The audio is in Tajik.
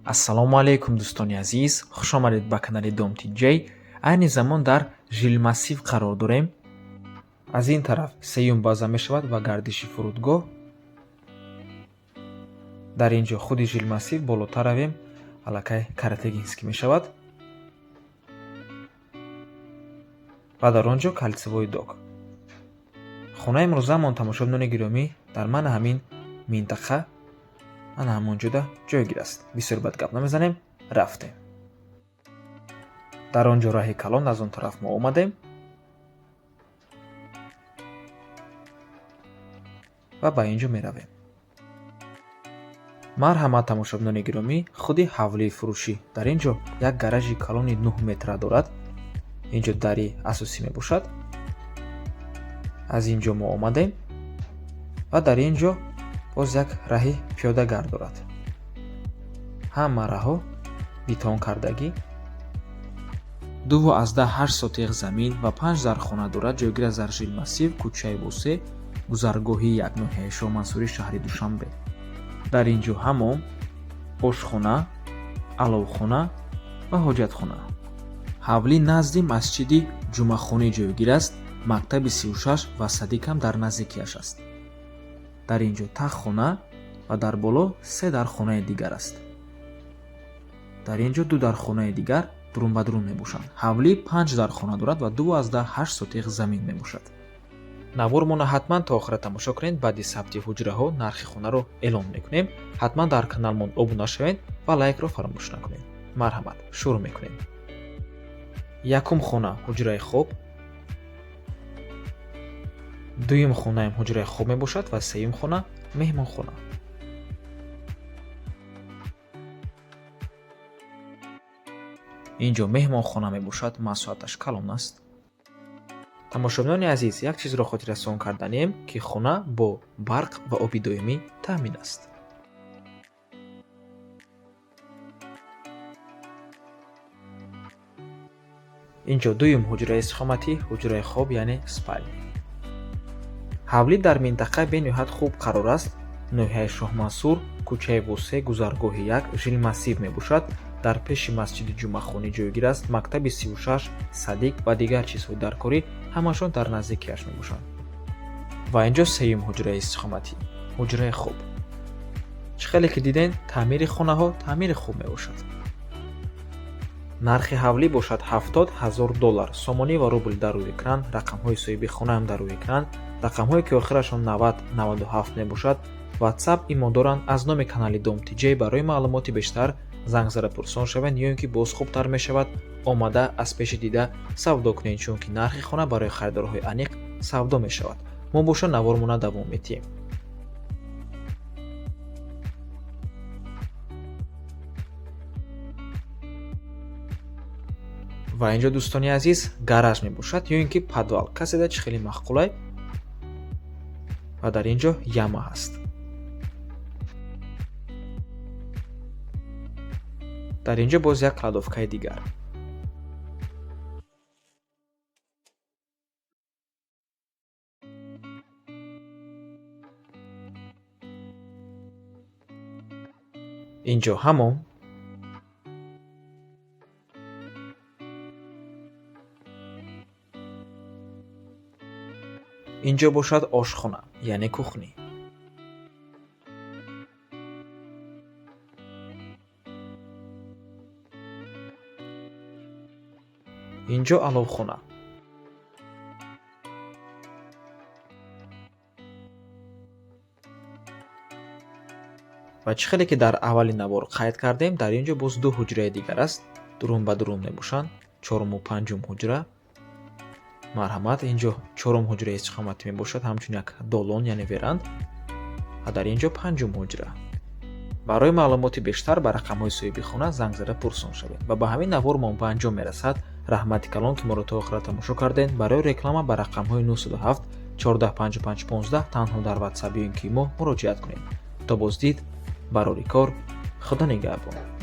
Ассалому алайкум, дӯстони азиз, хушомадед ба канали Дом TJ. Айни замон дар Жилмассив қарор дорем. Аз ин тараф сеюм база мешавад ва гардиши фурудгоҳ. Дар ин ҷо худи Жилмассив, болотар равем, аллакай Каратегинский мешавад ва дар он ҷо кольцевой док. Хонаи имрӯзаамон, тамошобинони гиромӣ, дар мана ҳамин минтақа, ана ҳамон ҷода ҷойгир аст. Бисёр бад гап намезанем, рафтем. Дар он ҷо раҳи калон, аз он тараф мо омадем ва ба ин ҷо меравем. Марҳамат, тамошобинони гиромӣ, худи ҳавлии фурӯшӣ. Дар ин ҷо як гаражи калони 9 метра дорад. Ин ҷо дари асосӣ мебошад. Аз ин ҷо мо омадем ва дар ин ҷо боз як раҳи пиёдагард дорад. Ҳама раҳҳо бетон кардагӣ. 2,8 сотиқ замин ва 5 дархона дорад. Ҷойгир аст дар Жилмассив, кӯчаи Восеъ, гузаргоҳи 1, ноҳияи Шоҳмансурӣ, шаҳри Душанбе. Дар ин ҷо ҳамом, ошхона, аловхона ва ҳоҷатхона. Ҳавлӣ назди масҷиди Ҷумъахонӣ ҷойгир аст. Мактаби 36 ва садик ҳам дар наздикиаш аст. Дар ин ҷо тахтхона ва дар боло 3 дархонаи дигар аст. Дар ин ҷо 2 дархонаи дигар дурун ба дурун мебошанд. Ҳавлӣ 5 дархона дорад ва 2,8 сотиқ замин мебошад. Навормона ҳатман то охира тамошо кунед. Баъди сабти ҳуҷраҳо нархи хонаро эълон мекунем. Ҳатман дар каналмон обуна шавед ва лайкро фаромӯш накунед. Марҳамат, шурӯъ мекунем. Якум хона ҳуҷраи хоб, дуюм хонаам ҳуҷраи хоб мебошад ва сеюм хона меҳмонхона. Ин ҷо меҳмонхона мебошад, масоҳаташ калон аст. Тамошобинони азиз, як чизро хотиррасон карданем, ки хона бо барқ ва оби доимӣ таъмин аст. Ин ҷо дуюм ҳуҷраи истиқоматӣ, ҳуҷраи хоб, яъне спальня. Ҳавлӣ дар минтақа бениҳоят хуб қарор аст. Ноҳияи Шоҳмансур, кӯчаи Восеъ, гузаргоҳи 1, Жилмассив мебошад. Дар пеши масҷиди Ҷумъахонӣ ҷойгир аст. Мактаби 36, садик ва дигар чизҳои даркорӣ ҳамашон дар наздикиаш мебошанд. Ва ин ҷо сеюм ҳуҷраи истиқоматӣ, ҳуҷраи хоб. Чӣ хеле ки дидем, таъмири хонаҳо таъмири хуб мебошад. Нархи ҳавлӣ бошад 70 000 доллар. Сомонӣ ва рубл дар рӯи экран, рақамҳои соҳиби хонаам дар рӯи экран, рақамҳое ки охирашон 90 97 мебошад. WhatsApp имо доранд. Аз номи канали Дом TJ барои маълумоти бештар занг зада пурсон шавед, ё ин ки боз хубтар мешавад омада аз пеши дида савдо кунед, чунки нархи хона барои харидорҳои аниқ савдо мешавад. Мо боша навормона давом медиҳем. Ва ин ҷо, дӯстони азиз, гараж мебошад ё ин ки подвал, касе да чӣ хеле маъқулай. Ва дар ин ҷо яма ҳаст. Дар ин ҷо боз як кладовкаи дигар. Ин ҷо ҳамом, ин ҷо бошад ошхона, яъне кухни. Ин ҷо аловхона. Ва чӣ хеле ки дар аввали навор қайд кардем, дар ин ҷо боз 2 ҳуҷраи дигар аст, дурун ба дурун мебошанд, чоруму панҷум ҳуҷра. Марҳамат, ин ҷо чорум ҳуҷраи истиқоматӣ мебошад, ҳамчун як долон, яъне веранд. Ва дар ин ҷо панҷум ҳуҷра. Барои маълумоти бештар ба рақамҳои соҳиби хона занг зада пурсон шавед. Ва ба ҳамин навормон ба анҷом мерасад. Раҳмати калон, ки моро то охира тамошо кардед. Барои реклама ба рақамҳои 907 14 55 15 танҳо дар WhatsApp ё ин ки мо муроҷиат кунед. То боздид, барори кор, Худо нигаҳбон.